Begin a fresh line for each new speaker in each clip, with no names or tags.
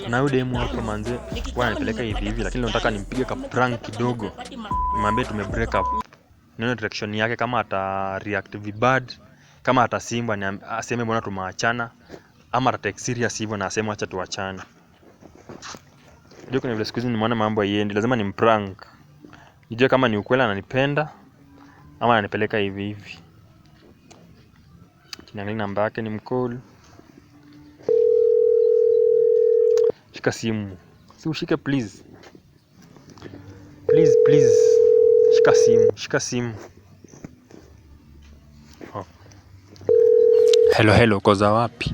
Na huyu demu hapa manze, bwana anipeleka hivi hivi, lakini nataka nimpige ka prank kidogo. Nimwambie tume break up. Nione reaction yake, kama ata react vibad, kama atasimba aseme mbona tumeachana, ama ata take serious hivyo na aseme acha tuachane. Ndio kuna vile siku hizi nimeona mambo haiendi, lazima nimprank. Nijue kama ni ukweli ananipenda ama ananipeleka hivi hivi. Niangalie namba yake ni mcall. Shika simu. Si ushike please. Please. Shika simu. Oh. Hello, koza wapi?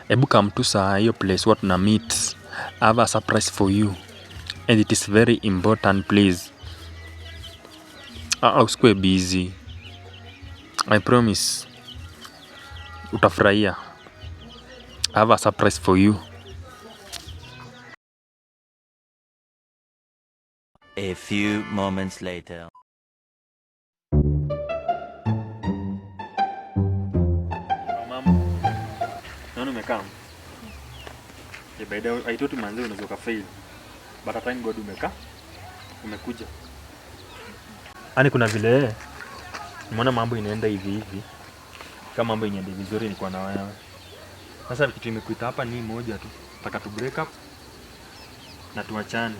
Hebu come tu saa hiyo place what na meet. I have a surprise for you. And it is very important, please. Usikue busy. I promise. Utafurahia. I have a surprise for you.
A few moments later.
Naona umekaa. By the way, I thought manze unaweza fail. But thank God umekuja. Ani kuna vile nimeona mambo inaenda hivi hivi. Kama mambo inaenda vizuri nilikuwa na wewe. Sasa kitu imekuita hapa ni moja tu. Nataka tu break up na tuachane.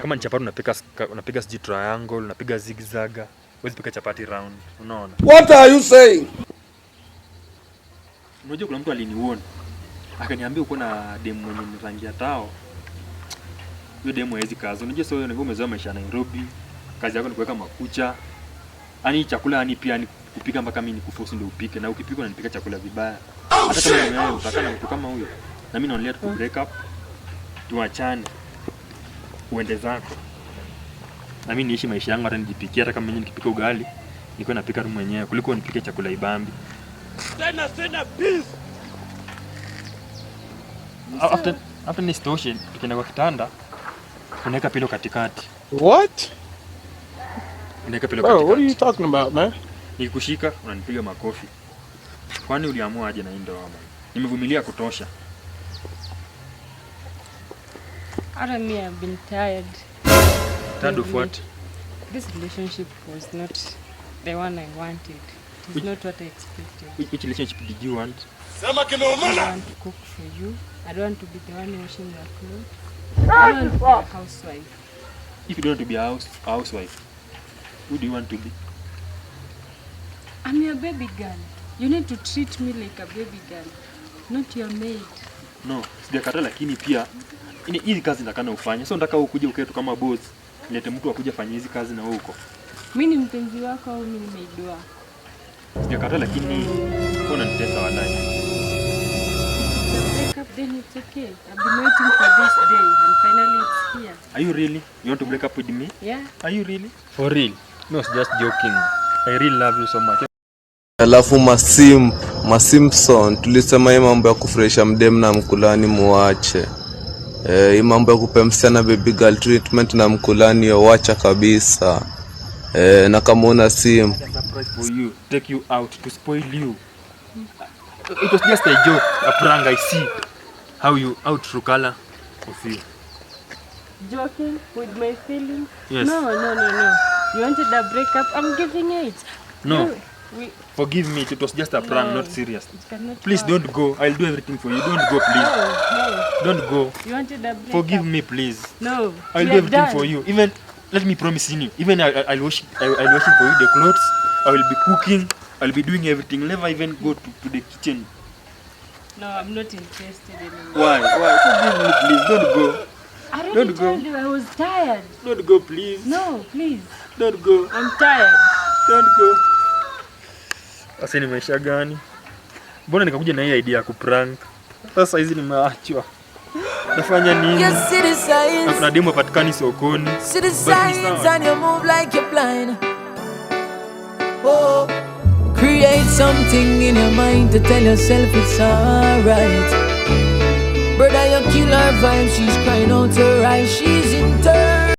Kama ni chapati unapiga siji triangle, unapiga zigzag. Huwezi pika chapati round. Unaona?
What are you saying?
Unajua kuna mtu aliniona. Akaniambia uko na demu mwenye rangi ya tao. Huyo demu hawezi kazi. Unajua sio wewe umezoea maisha ya Nairobi. Kazi yako ni kuweka makucha. Ani chakula ani pia ni kupika mpaka mimi nikuforce ndio upike, na ukipika unanipika chakula vibaya. Hata kama ni wewe utaka na mtu kama huyo. Na mimi naonelea tu break up. Tuachane. Uende zako. Na mimi niishi maisha yangu, hata nijipikie, hata kama mimi nikipika ugali niko napika tu mwenyewe kuliko nipike chakula ibambi.
Tena peace.
After this situation, tukienda kwa kitanda, unaweka pilo katikati.
What?
Unaweka pilo katikati.
Bro, what are you talking about, man?
Nikikushika unanipiga makofi. Kwani uliamua aje na hii ndoa bwana? Nimevumilia kutosha.
Hata mimi have been tired.
Tired of what?
This relationship was not the one I wanted. It is not what I expected.
Which relationship did you want?
I don't want to cook for you. I don't want to be the one washing your clothes. I don't want to be a housewife.
If you don't want to be a housewife, who do you want to be?
I'm your baby girl. You need to treat me like a baby girl, not your maid.
No, sijakataa, lakini pia hizi kazi nataka ufanye. So nataka ukuje ukae tu kama boss. Nilete mtu akuje afanye hizi kazi na wewe uko.
Mimi ni mpenzi wako au mimi ni maid wako?
Sijakataa, lakini unanitesa wadai.
Then it's okay. I've been waiting for this day and finally it's here.
Are you really? You want to break up with me?
Yeah.
Are you really? For real? No, it's just joking. I really love you so much.
Alafu Simpson tulisema hii mambo ya kufresha mdem na mkulani muache. Hii mambo ya kupea msichana baby girl treatment na mkulani wacha kabisa. Na kama una sim
surprise for you, take you out to spoil you. It was just a joke, a prank. I see how you out true color of you.
Joking with my feelings?
Yes.
No. You wanted a breakup? I'm giving it.
No. Forgive me, it was just a prank, not serious. Please don't go. I'll do everything for you. Don't go, please.
No.
Don't go.
You wanted a breakup?
Forgive me, please.
No.
I'll do everything for you. Even let me promise you. Even I'll wash for you the clothes. I will be cooking. I'll be doing everything. Never even go to the kitchen.
No, I'm not interested anymore.
Why? Forgive me, please. Don't go.
I already told you I was tired.
Don't go, please.
No, please.
Don't go.
I'm tired.
Don't go. Sasa ni maisha gani? Mbona nikakuja na hii idea ya kuprank? Sasa hizi nimeachwa. Nafanya nini? Na demo patikani sokoni.
And you move like you're blind. Oh, create something in your mind to tell yourself it's alright. Brother, you kill her vibe, she's crying out her eyes, she's in turn.